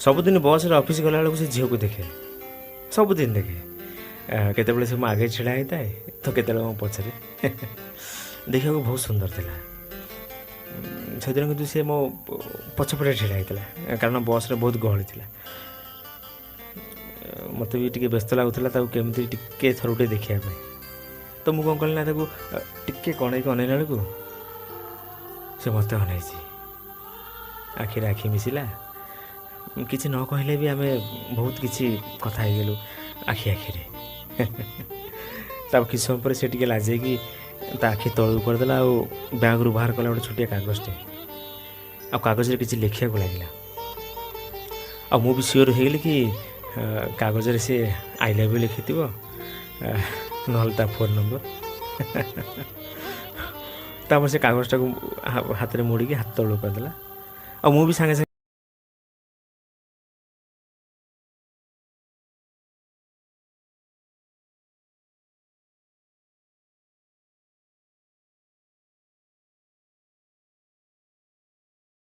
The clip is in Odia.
ସବୁଦିନ ବସ୍ରେ ଅଫିସ୍ ଗଲାବେଳକୁ ସେ ଝିଅକୁ ଦେଖେ, ସବୁଦିନ ଦେଖେ। କେତେବେଳେ ସେ ମୋ ଆଗରେ ଛିଡ଼ା ହେଇଥାଏ ତ କେତେବେଳେ ମୋ ପଛରେ। ଦେଖିବାକୁ ବହୁତ ସୁନ୍ଦର ଥିଲା। ସେଦିନ କିନ୍ତୁ ସେ ମୋ ପଛପଟେ ଛିଡ଼ା ହେଇଥିଲା, କାରଣ ବସ୍ରେ ବହୁତ ଗହଳି ଥିଲା। ମୋତେ ବି ଟିକେ ବ୍ୟସ୍ତ ଲାଗୁଥିଲା ତାକୁ କେମିତି ଟିକେ ଥରୁଟେ ଦେଖିବା ପାଇଁ। ତ ମୁଁ କ'ଣ କଲି ନା, ତାକୁ ଟିକେ କଣେଇକି ଅନେଇଲା ବେଳକୁ ସେ ମୋତେ ଅନେଇଛି। ଆଖିରେ ଆଖି ମିଶିଲା। କିଛି ନ କହିଲେ ବି ଆମେ ବହୁତ କିଛି କଥା ହେଇଗଲୁ ଆଖି ଆଖିରେ। ତାପରେ କିଛି ସମୟ ପରେ ସେ ଟିକେ ଲାଜେଇକି ତା ଆଖି ତଳକୁ କରିଦେଲା ଆଉ ବ୍ୟାଗରୁ ବାହାର କଲା ଗୋଟେ ଛୋଟିଆ କାଗଜଟେ ଆଉ କାଗଜରେ କିଛି ଲେଖିବାକୁ ଲାଗିଲା। ଆଉ ମୁଁ ବି ସିଓର ହେଇଗଲି କି କାଗଜରେ ସେ "I love you" ଲେଖିଥିବ, ନହେଲେ ତା ଫୋନ୍ ନମ୍ବର। ତାପରେ ସେ କାଗଜଟାକୁ ହାତରେ ମୋଡ଼ିକି ହାତ ତଳକୁ କରିଦେଲା ଆଉ ମୁଁ ବି ସାଙ୍ଗେ ସାଙ୍ଗେ